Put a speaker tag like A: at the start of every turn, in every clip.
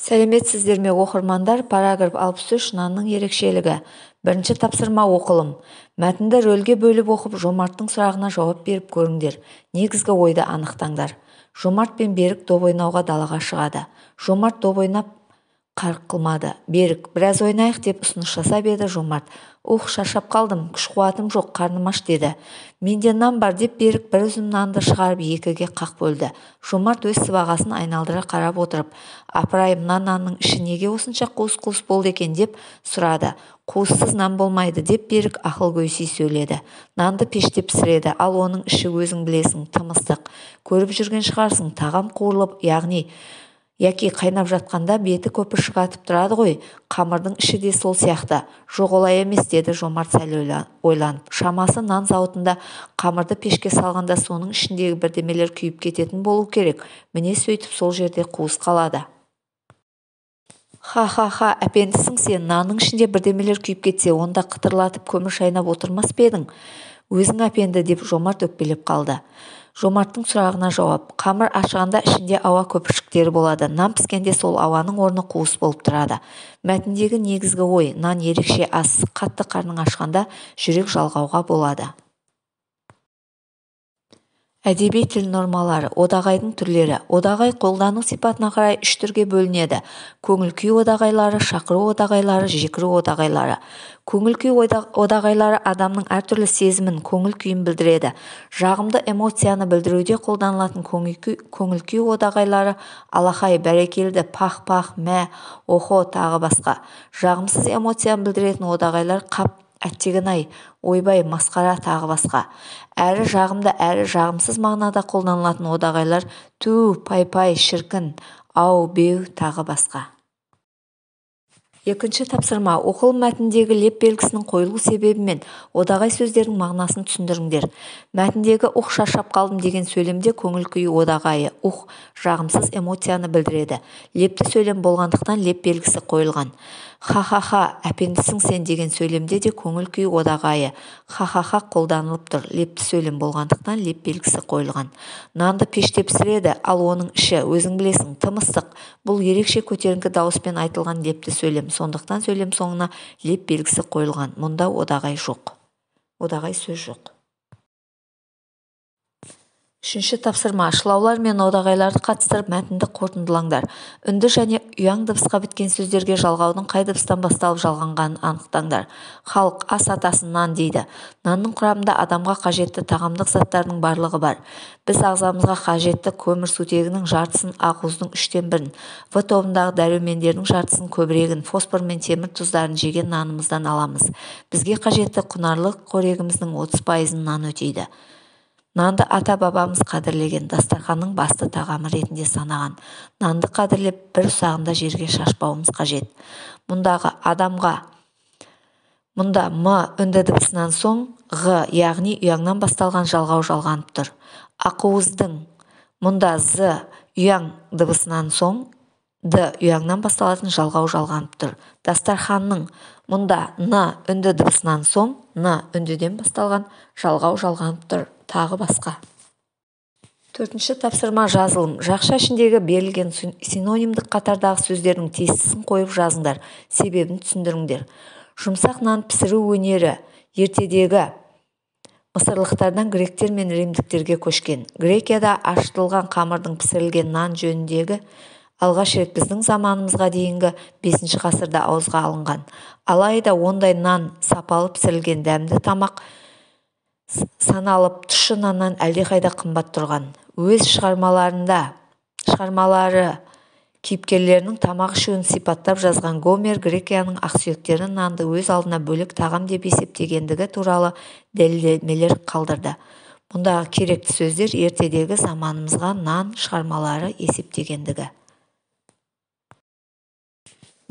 A: Сәлеметсіздер ме, оқырмандар? Параграф 63. Нанның ерекшелігі. Бірінші тапсырма оқылым. Мәтінді рөлге бөліп оқып, Жомарттың сұрағына жауап беріп көріңдер. Негізгі ойды анықтаңдар. Жомарт пен Берік доп ойнауға далаға шығады. Жомарт доп ойнап қарық қылмады. Берік, біраз ойнайық деп ұсыныс жасап еді, Жомарт: "Ух, шаршап қалдым, күш-қуатым жоқ, қарным аш", – деді. "Менде нан бар", – деп Берік бір үзім нанды шығарып екіге қақ бөлді. Жомарт өз сыбағасын айналдыра қарап отырып: "Апырай, мына нанның іші неге осынша қуыс-қуыс болды екен?" – деп сұрады. "Қуыссыз нан болмайды", – деп Берік ақылгөйси сөйледі. "Нанды пеште пісіреді, ал оның іші, өзің білесің, тым ыстық. Көріп жүрген шығарсың, тағам қуырылып, яғни яки қайнап жатқанда беті көпіршік атып тұрады ғой, қамырдың іші де сол сияқты". "Жоқ, олай емес", – деді Жомарт сәл ойланып. "Шамасы, нан зауытында қамырды пешке салғанда соның ішіндегі бірдемелер күйіп кететін болу керек. Міне, сөйтіп сол жерде қуыс қалады". "Ха-ха-ха, әпендісің сен. Нанның ішінде бірдемелер күйіп кетсе, онда қытырлатып көмір шайнап отырмас па едің? Өзің әпенді", – деп Жомарт өкпелеп қалды. Жомарттың сұрағына жауап. Қамыр ашығанда ішінде ауа көпіршіктері болады. Нан піскенде сол ауаның орны қуыс болып тұрады. Мәтіндегі негізгі ой: нан ерекше ас, қатты қарның ашқанда жүрек жалғауға болады. Әдеби тіл нормалары. Одағайдың түрлері. Одағай қолдану сипатына қарай үш түрге бөлінеді: көңіл-күй одағайлары, шақыру одағайлары, жекіру одағайлары. Көңіл-күй одағайлары адамның әртүрлі сезімін, көңіл-күйін білдіреді. Жағымды эмоцияны білдіруде қолданылатын көңіл-күй одағайлары: алахай, бәрекелді, пах-пах, мә, охо, тағы басқа. Жағымсыз эмоцияны білдіретін одағайлар: қап, әттеген-ай, ойбай, масқара, тағы басқа. Әрі жағымды, әрі жағымсыз мағынада қолданылатын одағайлар: түу, пай-пай, шіркін, ау, беу, тағы басқа. Екінші тапсырма. Оқылым мәтіндегі леп белгісінің қойылу себебі мен одағай сөздердің мағынасын түсіндіріңдер. Мәтіндегі "ух, шаршап қалдым" деген сөйлемде көңіл-күй одағайы "ух" жағымсыз эмоцияны білдіреді. Лепті сөйлем болғандықтан леп белгісі қойылған. "Ха-ха-ха, әпендісің сен" деген сөйлемде де көңіл-күй одағайы "ха-ха-ха" қолданылып тұр. Лепті сөйлем болғандықтан леп белгісі қойылған. Нанды пеште пісіреді, ал оның іші, өзің білесің, тым ыстық. Бұл ерекше көтеріңкі дауыспен айтылған лепті сөйлем. Сондықтан сөйлем соңына леп белгісі қойылған. Мұнда одағай жоқ. Одағай сөз жоқ. Үшінші тапсырма. Шылаулар мен одағайларды қатыстырып, мәтінді қорытындылаңдар. Үнді және ұяң дыбысқа біткен сөздерге жалғаудың қай дыбыстан басталып жалғанғанын анықтаңдар. Халық ас атасы нан дейді. Нанның құрамында адамға қажетті тағамдық заттардың барлығы бар. Біз ағзамызға қажетті көмірсутегінің жартысын, ақуыздың үштен бірін, В тобындағы дәрумендердің жартысын көбірегін, фосфор мен темір тұздарын жеген нанымыздан аламыз. Бізге қажетті құнарлы қорегіміздің 30%-ын нан өтейді. Нанды ата-бабамыз қадірлеген, дастарханның басты тағамы ретінде санаған. Нанды қадірлеп, бір ұсағында жерге шашпауымыз қажет. Мұндағы адамға, мұнда м үнді дыбысынан соң ғ, яғни ұяңнан басталған жалғау жалғанып тұр. Ақуыздың, мұнда з ұяң дыбысынан соң д ұяңнан басталатын жалғау жалғанып тұр. Дастарханның, мұнда н үнді дыбысынан соң н үндіден басталған жалғау жалғанып тұр. Тағы басқа. Төртінші тапсырма жазылым. Жақша ішіндегі берілген синонимдік қатардағы сөздердің тиістісін қойып жазыңдар, себебін түсіндіріңдер. Жұмсақ нан пісіру өнері ертедегі мысырлықтардан гректер мен римдіктерге көшкен. Грекияда ашытылған қамырдың пісірілген нан жөніндегі алғаш рет біздің заманымызға дейінгі 5 ғасырда ауызға алынған. Алайда ондай нан сапалы пісірілген дәмді тамақ саналып, тұщы наннан әлдеқайда қымбат тұрған. Өз шығармалары кейіпкерлерінің тамақ ішуін сипаттап жазған Гомер Грекияның ақсүйектері нанды өз алдына бөлек тағам деп есептегендігі туралы дәлелдемелер қалдырды. Мұндағы керекті сөздер: ертедегі, заманымызға, нан, шығармалары, есептегендігі.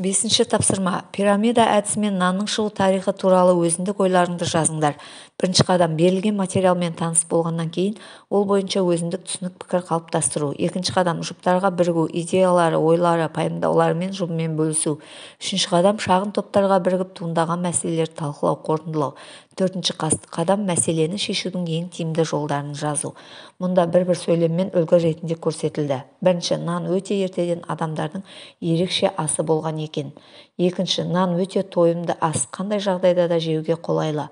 A: Бесінші тапсырма. Пирамида әдісімен нанның шығу тарихы туралы өзіндік ойларыңды жазыңдар. Бірінші қадам: берілген материалмен таныс болғаннан кейін ол бойынша өзіндік түсінік, пікір қалыптастыру. Екінші қадам: жұптарға бірігу, идеялары, ойлары, пайымдауларымен жұбымен бөлісу. Үшінші қадам: шағын топтарға бірігіп, туындаған мәселелерді талқылау, қорытындылау. Төртінші қадам мәселені шешудің ең тиімді жолдарын жазу. Мұнда бір-бір сөйлеммен үлгі ретінде көрсетілді. Бірінші, нан өте ертеден адамдардың ерекше асы болған екен. Екінші, нан өте тойымды ас, қандай жағдайда да жеуге қолайлы.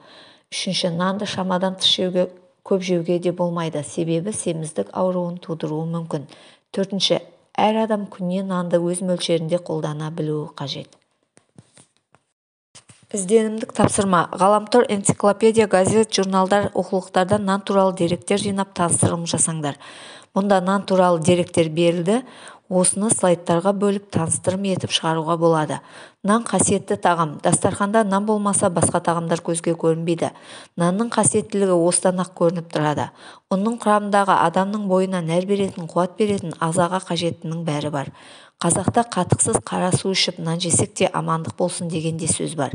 A: Үшінші, нанды шамадан тыс көп жеуге де болмайды, себебі семіздік ауруын тудыруы мүмкін. Төртінші, әр адам күніне нанды өз мөлшерінде қолдана білуі қажет. Ізденімдік тапсырма. Ғаламтор, энциклопедия, газет, журналдар, оқулықтардан нан туралы деректер жинап таныстырылым жасаңдар. Мұнда нан туралы деректер берілді. Осыны слайдтарға бөліп таныстырым етіп шығаруға болады. Нан қасиетті тағам. Дастарханда нан болмаса басқа тағамдар көзге көрінбейді. Нанның қасиеттілігі осыдан-ақ көрініп тұрады. Ұнның құрамындағы адамның бойына нәр беретін, қуат беретін, ағзаға қажеттінің бәрі бар. Қазақта қатықсыз қара су ішіп нан жесек те амандық болсын деген де сөз бар.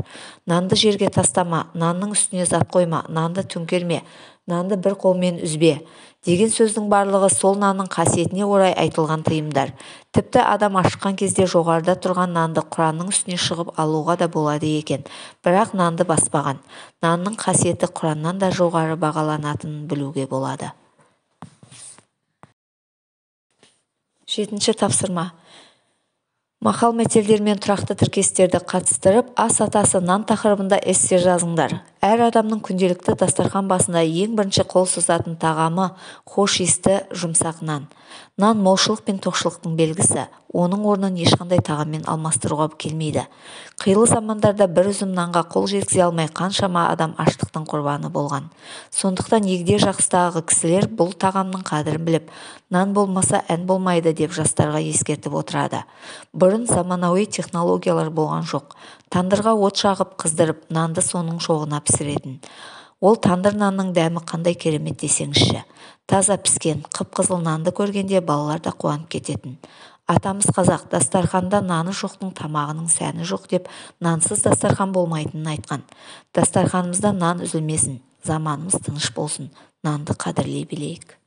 A: Нанды жерге тастама, нанның үстіне зат қойма, нанды төңкерме, нанды бір қолмен үзбе деген сөздің барлығы сол нанның қасиетіне орай айтылған тыйымдар. Тіпті адам ашыққан кезде жоғарыда тұрған нанды құранның үстіне шығып алуға да болады екен. Бірақ нанды баспаған. Нанның қасиеті құраннан да жоғары бағаланатынын білуге болады. Жетінші тапсырма. Мақал-мәтелдер мен тұрақты тіркестерді қатыстырып, ас атасы нан тақырыбында эссе жазыңдар. Әр адамның күнделікті дастархан басында ең бірінші қол созатын тағамы хош иісті жұмсақ нан. Нан молшылық пен тоқшылықтың белгісі. Оның орнын ешқандай тағаммен алмастыруға келмейді. Қилы замандарда бір үзім нанға қол жеткізе алмай қаншама адам аштықтың құрбаны болған. Сондықтан егде жастағы кісілер бұл тағамның қадірін біліп, нан болмаса ән болмайды деп жастарға ескертіп отырады. Бұрын заманауи технологиялар болған жоқ. Тандырға от жағып қыздырып, нанды соның шоғына пісіретін. Ол тандыр нанның дәмі қандай керемет десеңізші. Таза піскен, қып-қызыл нанды көргенде балалар да қуанып кететін. Атамыз қазақ, дастарханда наны жоқтың тамағының сәні жоқ деп нансыз дастархан болмайтынын айтқан. Дастарханымызда нан үзілмесін, заманымыз тыныш болсын, нанды қадірлей білейік.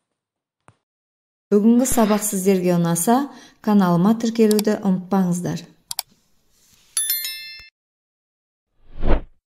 A: Бүгінгі сабақ сіздерге ұнаса, каналыма тіркелуді ұмытпаңыздар.